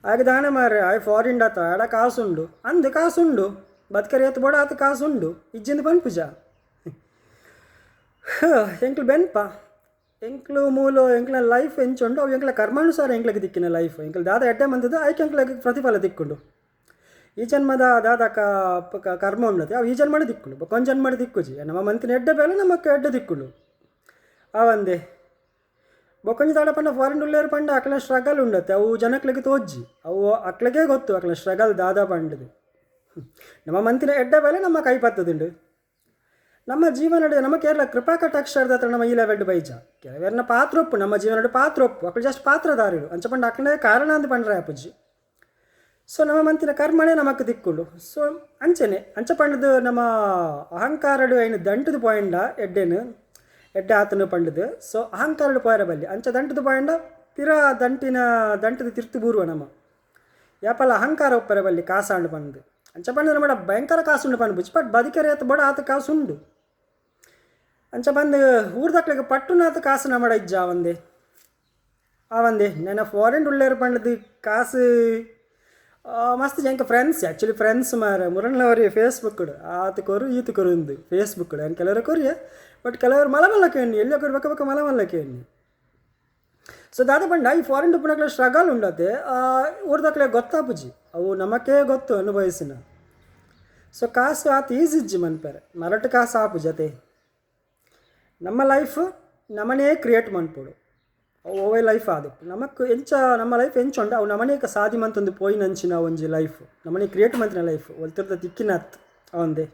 ಆಗ ದಾನೆ ಮಾರ್ರೆ, ಆಯ್ ಫಾರಿನ್ ಆತ ಆಡ ಕಾಸುಂಡು ಅಂದ್ ಕಾಸುಂಡು, ಬದ್ಕರೆ ಏತ್ ಬೋಡ ಆತ್ ಕಾಸುಂಡು ಇಜ್ಜಿಂದ್ ಪನ್ಪುಜ. ಎಂಕ್ಲು ಬೆನ್ಪ, ಎಂಕ್ಲು ಮೂಲು ಎಂಕ್ಲ ಲೈಫ್ ಎಂಚ ಉಂಡು ಅವು ಎಂಕ್ಲ ಕರ್ಮಾನುಸಾರ ಎಂಕ್ಲೆಗ್ ತಿಕ್ಕಿನ ಲೈಫ್. ಎಂಕ್ಲು ದಾದ ಎಡ್ಡೆ ಮಂತುದು ಐಕ್ ಎಂಕ್ಲೆಗ್ ಪ್ರತಿಫಲ ತಿಕ್ಕುಂಡು. ಈ ಜನ್ಮದ ದಾದ ಕರ್ಮ ಉಂಡತೆ ಅವು ಈ ಜನ್ಮಡ್ ತಿಕ್ಕುಂಡು, ಬೊಕ್ಕೊಂಜಿ ಜನ್ಮಡ್ ತಿಕ್ಕುಜಿ. ನಮ್ಮ ಮಂತಿನ ಎಡ್ಡೆ ಬೇಲೆ ನಮಕ್ ಎಡ್ಡೆ ತಿಕ್ಕುಂಡು ಆವಂದೆ. ಬೊಕ್ಕೊಂಜಿ ದಾದ ಪಂಡ ಫಾರಿನ್ ಉಲ್ಲೇರ್ ಪಂಡ ಅಕ್ಲೆನ ಸ್ಟ್ರಗಲ್ ಉಂಡತೆ, ಅವು ಜನಕ್ಲೆಗ್ ತೋಜ್ಜಿ, ಅವು ಅಕ್ಲೆಗೇ ಗೊತ್ತು ಅಕ್ಲೆನ ಸ್ಟ್ರಗಲ್ ದಾದ ಪಂಡುದು. ನಮ್ಮ ಮಂತಿನ ಎಡ್ಡೆ ಬೇಲೆ ನಮ್ಮ ಕೈ ಪತ್ತುದುಂಡು. ನಮ್ಮ ಜೀವನಡ್ ನಮ್ಮ ಕೇರಳ ಕೃಪಾ ಕಟಾಕ್ಷರದ ಹತ್ರ ನಮ್ಮ ಈ ಲೆವೆಲ್ಡ್ ಬೈಜ. ಕೆಲವೆರ್ನ ಪಾತ್ರ ಒಪ್ಪು, ನಮ್ಮ ಜೀವನಡ್ ಪಾತ್ರ ಒಪ್ಪು, ಅಕ್ಲು ಜಸ್ಟ್ ಪಾತ್ರಧಾರಿಲು ಅಂಚ ಪಂಡ ಅಕ್ಲೆ ಕಾರಣ ಅಂದ್ ಪಂಡ್ರೆ ಆಪುಜಿ. ಸೊ ನಮ್ಮ ಮಂತಿನ ಕರ್ಮನೇ ನಮಕ್ ತಿಕ್ಕುಂಡು. ಸೊ ಅಂಚನೆ ಅಂಚ ಪಂಡ್ದು ನಮ್ಮ ಅಹಂಕಾರಡು ಐನ್ ದಂಟುದು ಪೋಯಿಂಡ ಎಡ್ಡೆನು ಎಡ್ಡೆ ಆತನು ಪಂಡುದು. ಸೊ ಅಹಂಕಾರಡು ಪೋಯರ ಬಲ್ಲಿ, ಅಂಚ ದಂಟುದು ಪೋಯಿಂಡ ಪಿರ ದಂಟಿನ ದಂಟದ ತಿರ್ತು ಬೂರುವ ನಮ್ಮ. ಯಾಪಲ ಅಹಂಕಾರ ಉಪ್ಪರೆ ಬಲ್ಲಿ ಕಾಸಾಂಡು ಪಂದು. ಅಂಚ ಪಂಡ್ದು ನಮ್ಮಡ ಭಯಂಕರ ಕಾಸುಂಡು ಪನ್ಪುಜಿ, ಬಟ್ ಬದುಕರೆ ಆತ ಬಡ ಆತ ಕಾಸುಂಡು. ಅಂಚ ಬಂದು ಊರ್ದಕ್ಲೆಗ್ ಪಟ್ಟುನಾತ್ ಕಾಸು ನಮ್ಮಡ ಇಜ್ಜ ಆವಂದೆ ಆವಂದೆ. ನೆನ ಫಾರಿನ್ ಉಲ್ಲೇರ್ ಪಂಡ್ದು ಕಾಸು ಮಸ್ತ್ ಎಂಕ್ friends, actually friends ಮಾರೆ ಮುರಣ್ಲವರಿ ಫೇಸ್ಬುಕ್ ಆತ ಕೊರು ಈತ ಕೊರು ಇಂದು ಫೇಸ್ಬುಕ್ ಏನು ಕೆಲವರು ಕೊರಿಯ, ಬಟ್ ಕೆಲವರು ಮಲ ಮಲ್ಲ ಕೇಣ್ಣಿ ಎಲ್ಲಿ ಕೊರು ಬೊಕ ಬೊಕ ಮಲ ಮಲ್ಲ ಕೇಣ್ಣಿ. ಸೊ ದಾದ ಪಂಡ ಈ ಫಾರಿನ್ ಉಪ್ಪುನಕ್ಲೆ ಸ್ಟ್ರಗಲ್ ಉಂಡತೆ ಊರ್ದಕ್ಲೆ ಗೊತ್ತಾಪುಜಿ, ಅವು ನಮಕೇ ಗೊತ್ತು ಅನುಭವಿಸಿನ. ಸೊ ಕಾಸು ಆತ ಈಸಿ ಇಜ್ಜಿ ಮನ್ಪೆರೆ, ಮರಟ್ ಕಾಸು ಆಪುಜಿ ಅತೆ. ನಮ್ಮ ಲೈಫ್ ನಮನೇ ಕ್ರಿಯೇಟ್ ಮನ್ಪೊಡು, ಅವು ಓವೇ ಲೈಫ್ ಆದು ನಮಕ್ ಎಂಚ ನಮ್ಮ ಲೈಫ್ ಎಂಚ ಉಂಡು ಅವು ನಮನೇ ಸಾದಿ ಮಂತೊಂದು ಪೋಯಿನಂಚಿನ ಒಂಜಿ ಲೈಫ್, ನಮನೇ ಕ್ರಿಯೇಟ್ ಮಂತಿನ ಲೈಫ್ ಒಲ್ತಿರ್ದ ತಿಕ್ಕಿನತ್ ಅವಂದೆ.